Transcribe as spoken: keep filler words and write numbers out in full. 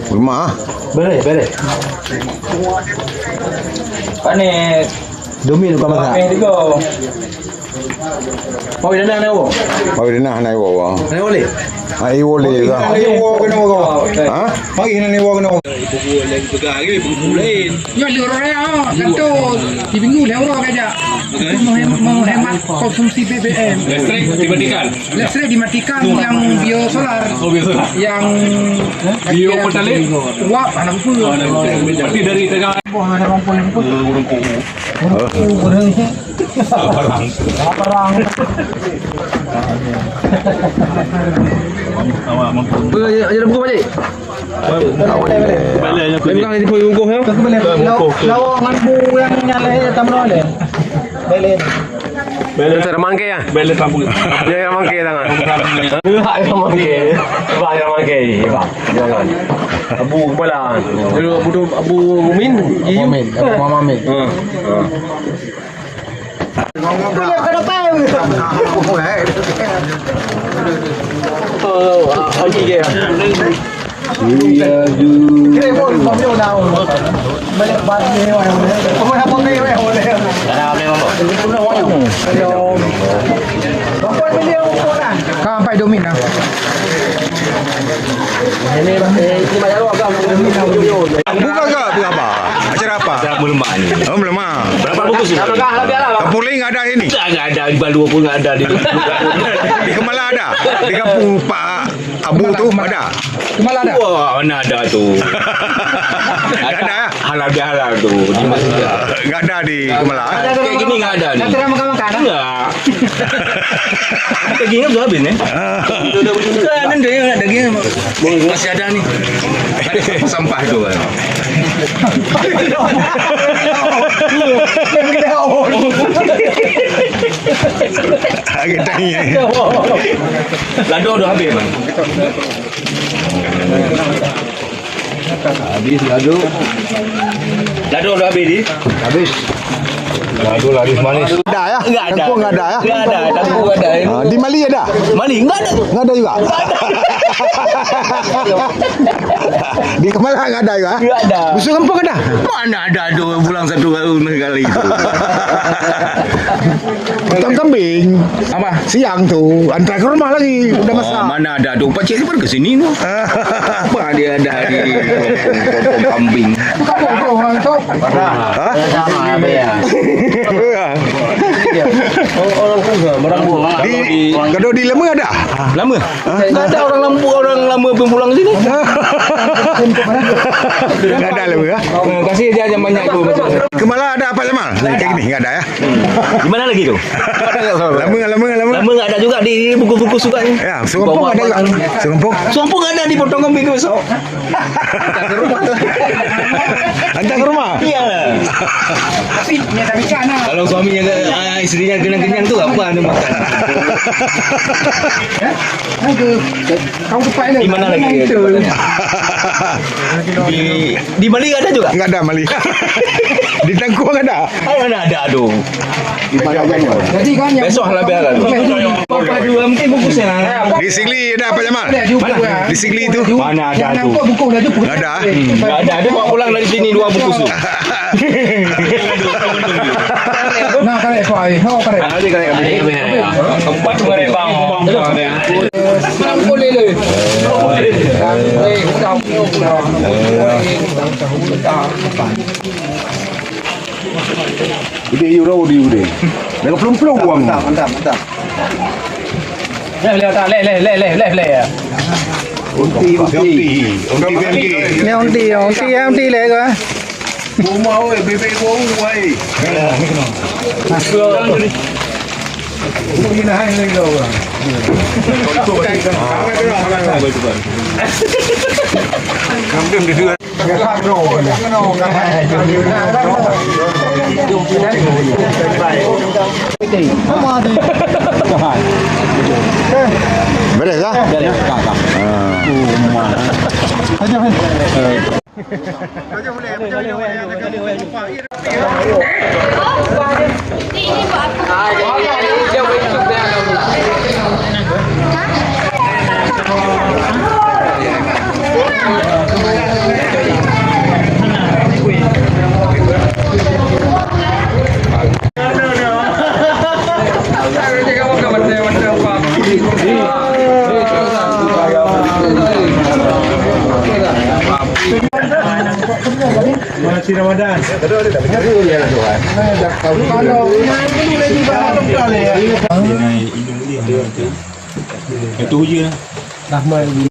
Rumah. Boleh, boleh. Panik. Domin bukan masak. Pakai juga. Pawai dana na wo. Pawai dana na wo. Na wo lé. Ha, i wo lé ka. Pawai dana wo kena wo. Ha? Pawai dana wo kena wo. Ibu-ibu lain pegang lagi, ibu-ibu lain. Ya, lurah ya, kantô. Di minggu lé orang aja. Untuk menghem-, menghemat konsumsi B B M. Listrik dimatikan. Listrik dimatikan yang biosolar. Oh, biosolar. Yang biopetalin. Uap, anak apa? Oh, anak apa? Berarti dari tengah. Wah, ada orang pun. Orang pun. Orang pun. Orang pun. Perang. Perang. Awak mampu. Boleh, ya, ya, buka balik. Boleh, ya. Memang itu pun bungkus, ya. Lawa ngan bu yang nyalai, ya, tam boleh. Boleh. Boleh. Cara mangke, ya? Boleh, tak boleh. Ya, ya, mangke tangan. Ya, ya, mangke. Bah, ya, mangke. Bah, jangan. Abu Kepala. Dulu Abu, Abu Mumin. Abu Mumin. Abu Muhammad Mumin. Ha. Ha. Sampai domin lah. Buka ke apa? Acara apa? Acara meuleumah ni. Oh, meuleumah. Berapa bungkus ni? Kampung lain nggak ada ini. Tak, nggak ada. Di Balu pun nggak ada. Di, di Kemala ada. Di kampung Pak Abu tu ada. Kemala ada? Wah, mana ada tu? Nggak ada, ya? Halal bihalal tu. Di mana? Nggak ada di Kemala. Kayak gini nggak ada ni. Nggak. Daging kan sudah habis ni. Kan ada yang nak daging. Masih ada ni. Sampah tu. Kita tanya. Lado dah habis, bang. Habis lado. Lado dah habis, di? Habis. Lado laris manis. Ada, ya? Nggak ada. Tangkuh nggak ada, ya? Nggak ada, tangkuh nggak ada. Ah, di Mali ada? Mali nggak ada. Nggak ada juga. Nggak ada. Di Kemala nggak ada juga? Nggak ada. Busur kampung ada? Mana ada tu pulang satu tahun sekali tu. Potong kambing. Apa? Siang tu, antar ke rumah lagi, udah masak. Oh, mana ada tu? Pakcik Sipar ke sini tu. Apa dia ada di potong kambing? Hah? Di, kalau di Lama ada? Lama? Hah? Nggak ada orang Lama, orang Lama pun pulang sini. Nggak ada Lama, ya? Eh, kasih dia aja banyak tu. Kemala ada apa, Jamal? Kayak gini, nggak ada, ya? Di mana lagi tu? Lama, Lama, Lama. Lama nggak ada juga di buku-buku surat ni. Ya, Surumpung ada juga. Surumpung. Surumpung ada di potong kambing tu besok. Hantar ke rumah? Iya. Tapi, ya, tapi kan, ah. Kalau suaminya ke, ah, istrinya kenyang-kenyang tu, apa anda makan? Aduh. Kau kepak ni. Di mana lagi? Itu. Di, di Mali ada juga? Nggak ada Mali. Di Tangkuang ada? Ada, ada, aduh. Jadi kan yang besok halal bihalal. Apa dua mungkin bungkus ya. Di Sigli ada apa, Jamal? Mana? Di Sigli tu? Mana ada tu? Nggak ada. Hmm, nggak ada. Dia bawa pulang dari sini dua bungkus tu. Nah, kali apa? Oh, kali. Ada kali. Empat tu kali, bang. Udah euro di udah. Dah pelum-pelum uang. Mantap, mantap, mantap. Leh, leh, leh, leh, leh, leh, leh, leh, ya. Unti, unti. Unti, unti. Ni unti, unti, ya, unti leh ke? Rumah, oi, bebek bau, oi. Masuk. Ini nahan lagi kau orang. Kampung di dua. Beres lah? Beres. Ah. Masih Ramadan. Itu je. Rahmat.